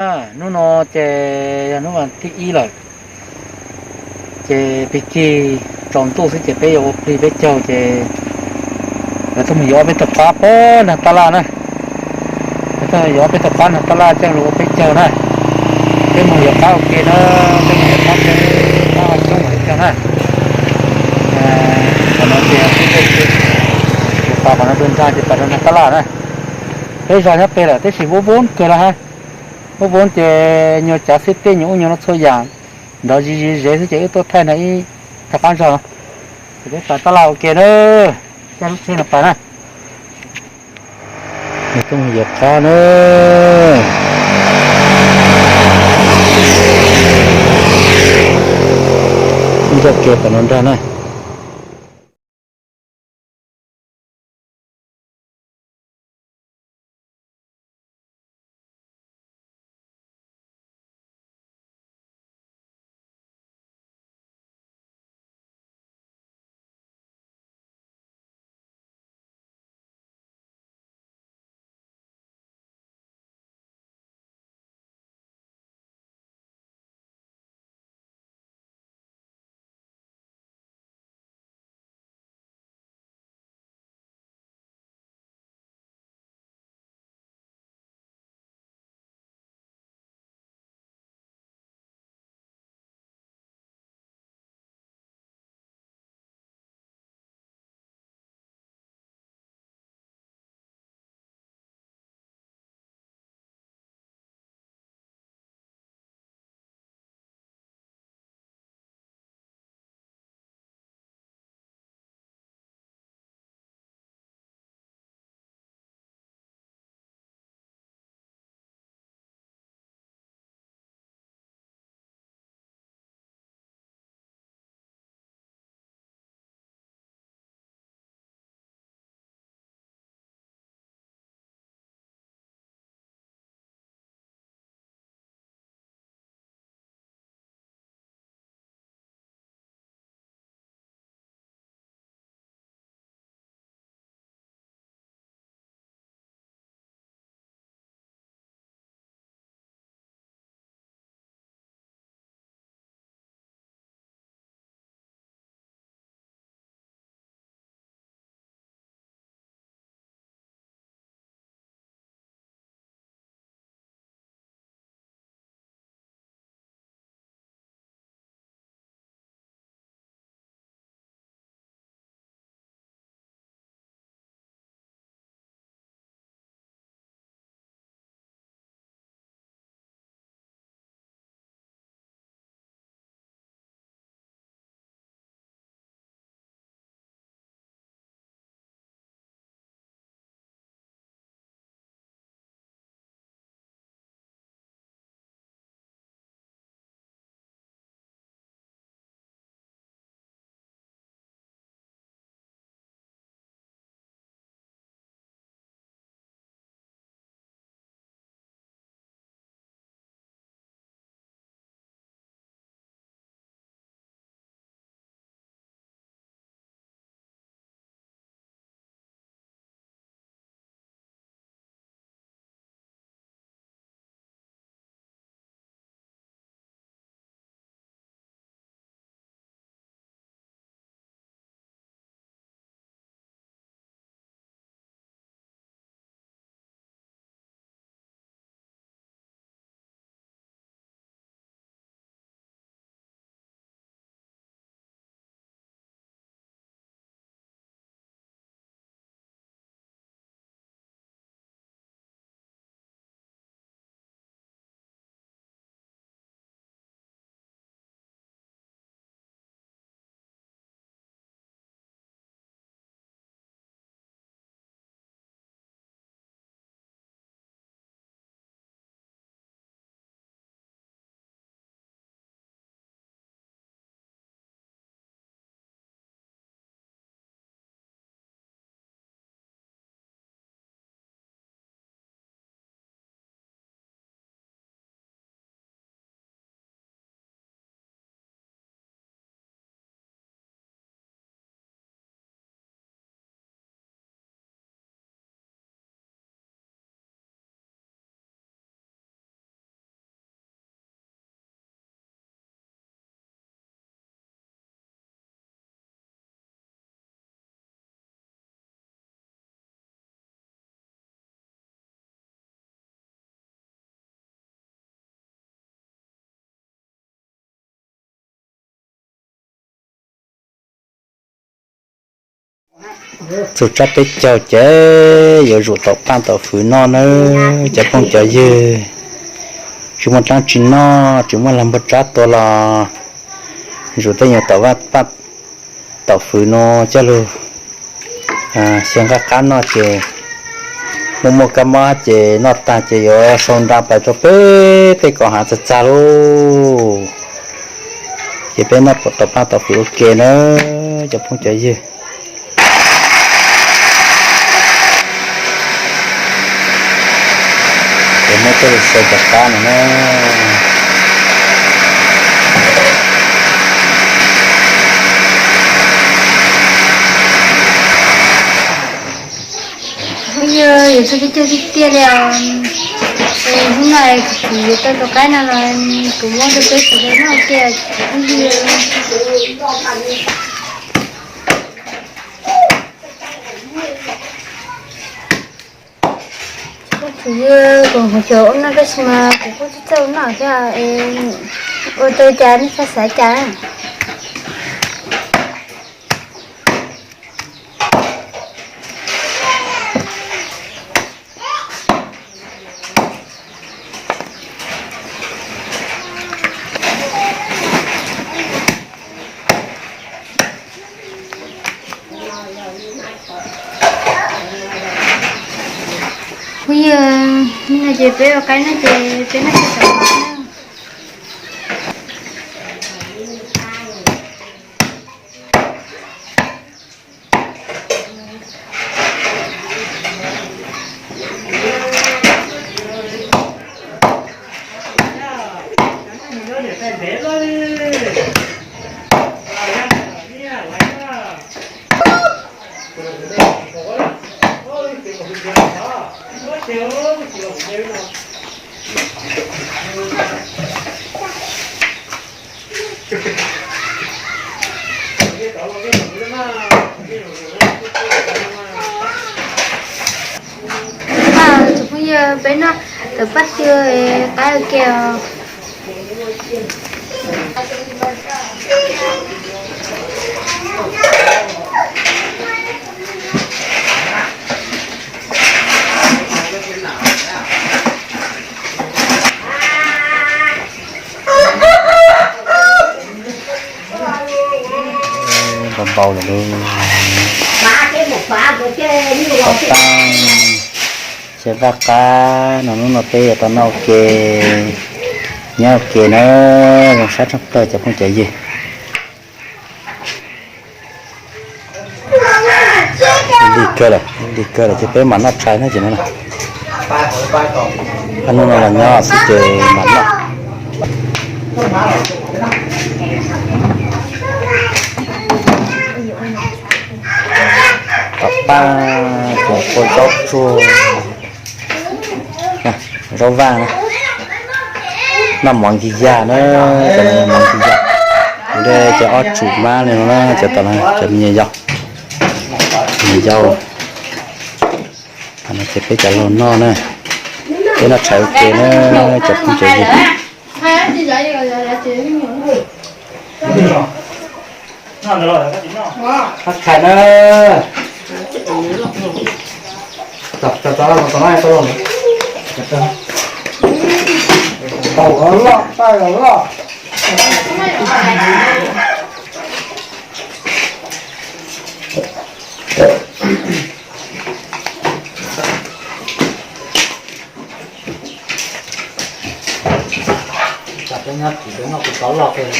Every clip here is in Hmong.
Hnub no ces yog hnub vas thib ib lawm, ces pig kig tsaus ntuj xwb ces peb yuav ua plig peb caug ces lawv tuaj mus yuav ob peb tug qab pab nag tab laj na. Lawv tuaj yuav ob peb tug qab nag tab laj coj los ua peb caug na. Peb mus yuav qab ua ke na, peb mus yuav qab coob ua peb caug na. Qhov no ces tus pas qhov no tus nrag ces pas rau nag tab laj na. Peb zos nyob pem lawm tab sis vub vub kawg lawm ha. Vub vub ces nyuag cav xib tij nyuag ub nyuag no txhua yam nrov zis zis zes xwb ces wb tuaj thaij no ib thaj qab zog. Ces peb pas tab laj ua ke na, coj lub tsheb no pas na. Nws tuaj mus yuav qab na. Ntsia kiag tom no nrag na. Txug tsab peb caug ces yuav zuj tom paaj tom fwv noj nawb cov phooj cov ywg. Tsis muaj dlaab tsi noj, tsis muaj lag npog tsab tua los zuj tej nyuag tom paaj tom fwv no coj lug xyaw nqaj qab noj ces muaj muaj kab mob ces noj tag ces yuav sau nra pais rau peb tej koom hav txag txag lauj. Ces peb noj tom paaj tom fwv ua ke nawb cov phooj cov ywg. Ces muab coj lug xyaw tom qab no na. Phooj ywg, yuav txug caij cuag tiag tiag li os. Hnub no kuv yuav tau tus qaib no los kuv muab rau peb sawv daws noj tiag phooj ywg. Kuv xyov ua noj tab sis mas kuv kuj tsis txawj ua noj thiab, ua rau cas nej txhob xav cas. Phooj ywg, hnub no ces peb ua qaib no ces peb noj tsis tau na. Tus phooj ywg, peb noj tawm paj xwb, qaib ua ke os. Npau npau lawm lauj. Tom taab, xyaw nqaj qab no, hnub no peb yuav tau noj ua ke, nyob ua ke na, zoo sab tshaj plawg cov phooj cov ywg. Lig kawg lawm, lig kawg lawm ces peb mam noj tshais na ces no na. Hnub no los nyob xwb ces mam noj. Tom taab, tsoom kua zaub tsuag, zaub vaj na, noj mov nkig yag na, cov no mov nkig yag. Kuv de cov ob tsum mab li no na, cov tom no cov me nyuam yaus, me nyuam yaus. Ces peb cov laug noj na, peb noj tshais ua ke na, cov phooj cov ywg. Noj tshais na. Taum los loj, taum los loj. Peb nyob tsis peb noj kuv tov loj peb no.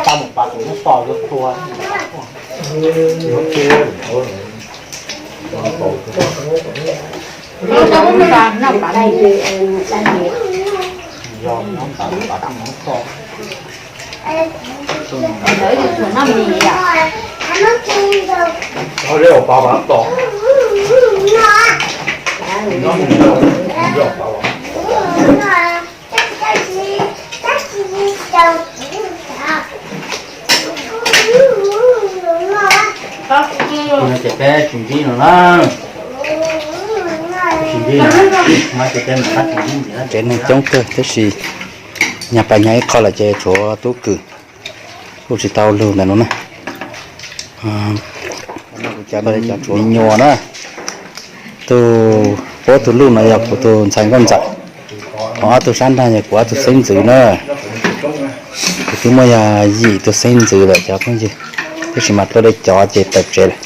Tau mus pav tus muab pov yuav tua. Ces peb tsis ntsib no na, tsis ntsib, tsev neeg coob kawg tab sis nyag pas nyag ib qho lawm ces tshuav tub kws kuj tsis tau lug ntawm no na. Me nyuam na, tus puab tus luj no yog kuv tus ntxhais nkauj ntxawm, ho ob tug sab nraag yog kuv ob tug xeeb ntxwv na. Kuv twb muaj yog yim tug xeeb ntxwv lawm cov phooj ywg, tab sis mas tuaj dai cov ces tawm tsev lawm.